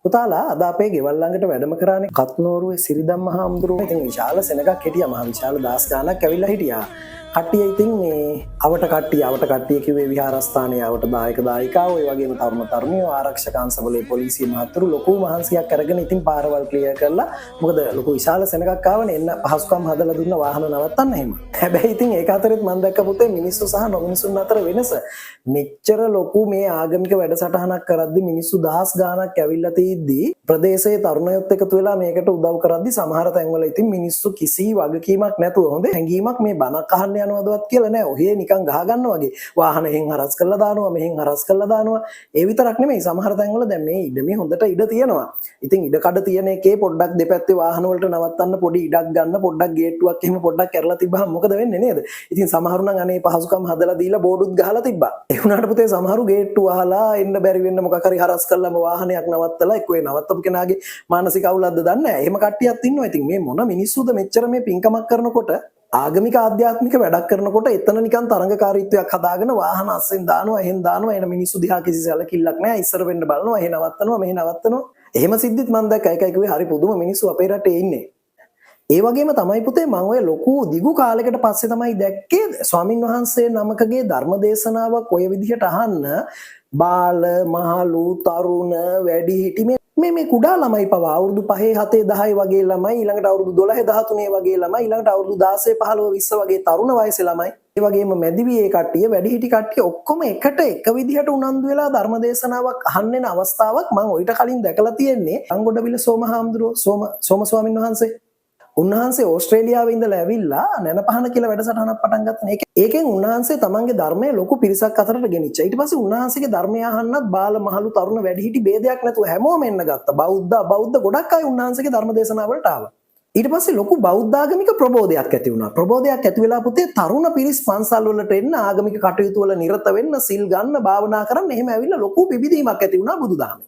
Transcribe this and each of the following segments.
පුතාලා, අද අපේ ගෙවල් ළඟට වැඩම කරානේ කත්නෝරුවේ සිරිධම්ම හාමුදුරුවෝ. ඉතින් විශාල සෙනඟක් හිටියා. මහ විශාල දහස් ගාණක් ඇවිල්ලා හිටියා. කට්ටිය ඉතින් මේ අවට කට්ටිය, අවට කට්ටිය කිව්වේ විහාරස්ථානයේ අවට දායක දායිකාවෝ, ඒ වගේම තරුණ තරුණියෝ, ආරක්ෂක අංශවලේ පොලිසිය මහත්තුරු ලොකු මහන්සියක් අරගෙන ඉතින් පාරවල් ක්ලියර් කරලා, මොකද ලොකු විශාල සෙනඟක් ආවනේ, එන්න පහසුකම් හදලා දුන්න වාහන නවත්තන්න එහෙම. හැබැයි ඉතින් ඒක අතරෙත් මම දැක්ක පුතේ මිනිස්සු සහ නොමිනිසුන් අතර වෙනස. මෙච්චර ලොකු මේ ආගමික වැඩසටහනක් කරද්දි මිනිස්සු දහස් ගාණක් ඇවිල්ලා තියද්දි ප්‍රදේශයේ තරුණයොත් එකතු වෙලා මේකට උදව් කරද්දි සමහර තැන්වල ඉතින් මිනිස්සු කිසි වගකීමක් නැතුව, හොඳ හැඟීමක් මේ බණක් අහන්න යනවදවත් කියලා නෑ. ඔහේ නිකන් ගහ ගන්නවා වගේ. වාහන එහෙන් හරස් කරලා දානවා, මෙහෙන් හරස් කරලා දානවා. ඒ විතරක් නෙමෙයි, සමහර තැන්වල දැන් මේ ඉඩමේ හොඳට ඉඩ තියෙනවා. ඉතින් ඉඩ කඩ තියෙන එකේ පොඩ්ඩක් දෙපැත්තේ වාහන වලට නවත්තන්න පොඩි ඉඩක් ගන්න පොඩ්ඩක් ගේට්ටුවක් එහෙම පොඩ්ඩක් කරලා තිබ්බහම මොකද වෙන්නේ නේද? ඉතින් සමහරු නම් අනේ පහසුකම් හදලා දීලා බෝඩුත් ගහලා තිබ්බා. ඒ වුණාට පුතේ සමහරු ගේට්ටු වහලා එන්න බැරි වෙන්න මොකක් හරි හරස් කරලාම වාහනයක් නවත්තලා, එක්ක ඒ නවත්තපු කෙනාගේ මානසික අවුලක්ද දන්නේ නැහැ. එහෙම කට්ටියක් ඉන්නවා. ඉතින් මේ මොන මිනිස්සුද මෙච්චර මේ පින්කමක් කරනකොට, ආගමික ආධ්‍යාත්මික වැඩක් කරනකොට එතන නිකන් තරඟකාරීත්වයක් හදාගෙන වාහන අස්සෙන් දානවා, එහෙන් දානවා, එන මිනිස්සු දිහා කිසි සැලකිල්ලක් නැහැ. ඉස්සර වෙන්න බලනවා, එහෙ නවත්තනවා, මෙහෙ නවත්තනවා. එහෙම සිද්ධිත් මං දැක්කා. ඒකයි කිව්වේ හරි පුදුම මිනිස්සු අපේ රටේ ඉන්නේ. ඒ වගේම තමයි පුතේ මං ඔය ලොකු දිගු කාලයකට පස්සේ තමයි දැක්කේ ස්වාමින් වහන්සේ නමකගේ ධර්ම දේශනාවක් ඔය විදිහට අහන්න බාල, මහලු, තරුණ, වැඩිහිටි මේ මේ මේ කුඩා ළමයි පවා, අවුරුදු 5 7 10 වගේ ළමයි, ඊළඟට අවුරුදු 12 13 වගේ ළමයි, ඊළඟට අවුරුදු 16 15 20 වගේ තරුණ වයසේ ළමයි, ඒ වගේම මැදිවියේ කට්ටිය, වැඩිහිටි කට්ටිය ඔක්කොම එකට එක විදිහට උනන්දු වෙලා ධර්ම දේශනාවක් අහන්න එන අවස්ථාවක් මං ඔయిత කලින් දැකලා තියෙන්නේ අංගොඩවිල සෝම හාමුදුරුවෝ, සෝම සෝම ස්වාමීන් වහන්සේ. උන්වහන්සේ ඕස්ට්‍රේලියාවේ ඉඳලා ඇවිල්ලා නැනපහන කියලා වැඩසටහනක් පටන් ගත්තා. ඒකෙන් උන්වහන්සේ තමන්ගේ ධර්මය ලොකු පිරිසක් අතරට ගෙනිච්චා. ඊට පස්සේ උන්වහන්සේගේ ධර්මය අහන්නත් බාල, මහලු, තරුණ, වැඩිහිටි භේදයක් නැතුව හැමෝම එන්න ගත්තා. බෞද්ධ, අබෞද්ධ ගොඩක් අය උන්වහන්සේගේ ධර්ම දේශනාවලට ආවා. ඊට පස්සේ ලොකු බෞද්ධාගමික ප්‍රබෝධයක් ඇති වුණා. ප්‍රබෝධයක් ඇති වෙලා පුතේ තරුණ පිරිස් පන්සල් වලට එන්න, ආගමික කටයුතු වල නිරත වෙන්න, සිල් ගන්න, භාවනා කරන්න එහෙම ඇවිල්ලා ලොකු පිබිදීමක් ඇති වුණා බුදුදහමේ.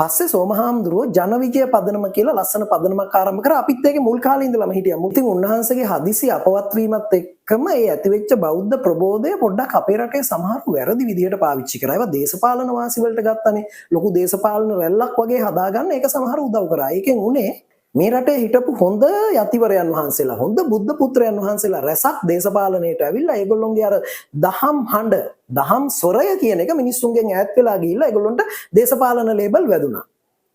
පස්සේ සෝමහාමුදුරුවෝ ජන විජය පදනම කියලා ලස්සන පදනමක් ආරම්භ කරා. අපිත් ඒකේ මුල් කාලේ ඉඳලම හිටියා. ඉතින් උන්වහන්සේගේ හදිසි අපවත් වීමත් එක්කම ඒ ඇතිවෙච්ච බෞද්ධ ප්‍රබෝධය පොඩ්ඩක් අපේ රටේ සමහරු වැරදි විදිහට පාවිච්චි කරා. ඒවා දේශපාලන වාසි වලට ගත්තනේ. ලොකු දේශපාලන රැල්ලක් වගේ හදාගන්න ඒක සමහරු උදව් කරා. ඒකෙන් උනේ මේ රටේ හිටපු හොඳ යතිවරයන් වහන්සේලා, හොඳ බුද්ධ පුත්‍රයන් වහන්සේලා රැසක් දේශපාලනයට ඇවිල්ලා ඒගොල්ලොන්ගේ අර දහම් හඬ, දහම් ස්වරය කියන එක මිනිස්සුන්ගෙන් ඈත් වෙලා ගිහිල්ලා ඒගොල්ලොන්ට දේශපාලන ලේබල් වැදුනා.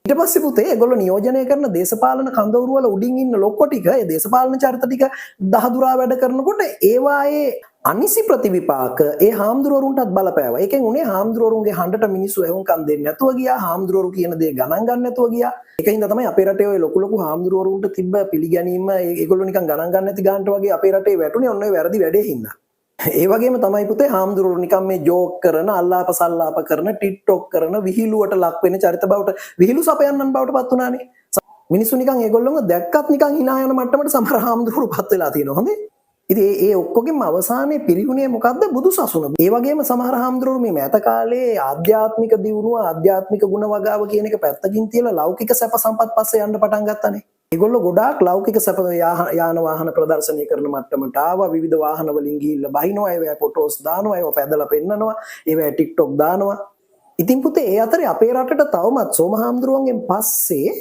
ඊට පස්සේ පුතේ ඒගොල්ලෝ නියෝජනය කරන දේශපාලන කඳවුරු වල උඩින් ඉන්න ලොක්කො ටික, ඒ දේශපාලන චරිත ටික දහදුරා වැඩ කරනකොට ඒවායේ අනිසි ප්‍රතිවිපාක ඒ හාමුදුරුවරුන්ටත් බලපෑවා. ඒකෙන් උනේ හාමුදුරුවරුන්ගේ හඬට මිනිස්සු ඇහුම්කන් දෙන්නේ නැතුව ගියා. හාමුදුරුවරු කියන දේ ගණන් ගන්න නැතුව ගියා. ඒක හින්දා තමයි අපේ රටේ ඔය ලොකු ලොකු හාමුදුරුවරුන්ට තිබ්බ පිළිගැනීම ඒගොල්ලෝ නිකන් ගණන් ගන්න නැති ගානට වගේ අපේ රටේ වැටුනේ ඔන්න ඔය වැරදි වැඩේ හින්දා. ඒ වගේම තමයි පුතේ හාමුදුරුවරු නිකන් මේ ජෝක් කරන, අල්ලාප සල්ලාප කරන, ටික්ටොක් කරන, විහිළුවට ලක් වෙන චරිත බවට, විහිළු සපයන්නන් බවට පත් වුණානේ. මිනිස්සු නිකන් ඒගොල්ලොන්ව දැක්කත් නිකන් හිනා යන මට්ටමට සමහර හාමුදුරුවරු පත් වෙලා තියෙනවා හොඳේ. ඉතින් ඒ ඒ ඔක්කොගෙම අවසානයේ පිරිහුනේ මොකද්ද? බුදු සසුන. ඒ වගේම සමහර හාමුදුරුවරු මේ මෑත කාලේ ආධ්‍යාත්මික දියුණුව, ආධ්‍යාත්මික ගුණ වගාව කියන එක පැත්තකින් තියලා ලෞකික සැප සම්පත් පස්සේ යන්න පටන් ගත්තානේ. ඒගොල්ලෝ ගොඩාක් ලෞකික සැප යාන වාහන ප්‍රදර්ශනය කරන මට්ටමට ආවා. විවිධ වාහන වලින් ගිහිල්ලා බහිනවා, ඒවා ෆොටෝස් දානවා, ඒවා පැදලා පෙන්නනවා, ඒවා ටික්ටොක් දානවා. ඉතින් පුතේ ඒ අතරේ අපේ රටට තවමත් සෝම හාමුදුරුවන්ගෙන් පස්සේ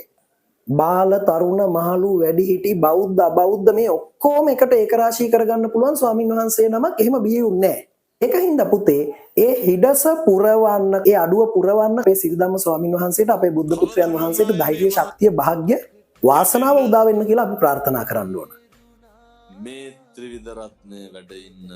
බාල, තරුණ, මහලු, වැඩිහිටි, බෞද්ධ, අබෞද්ධ මේ ඔක්කොම එකට ඒකරාශී කරගන්න පුළුවන් ස්වාමින් වහන්සේ නමක් එහෙම බිහි වුණේ නැහැ. ඒක හින්දා පුතේ ඒ හිඩස පුරවන්න, ඒ අඩුව පුරවන්න අපේ සිරිධම්ම ස්වාමින් වහන්සේට, අපේ බුද්ධ පුත්‍රයන් වහන්සේට ධෛර්ය, ශක්තිය, භාග්‍ය, වාසනාව උදා වෙන්න කියලා අපි ප්‍රාර්ථනා කරන්න ඕන. මේ ත්‍රිවිධ රත්නය වැඩ ඉන්න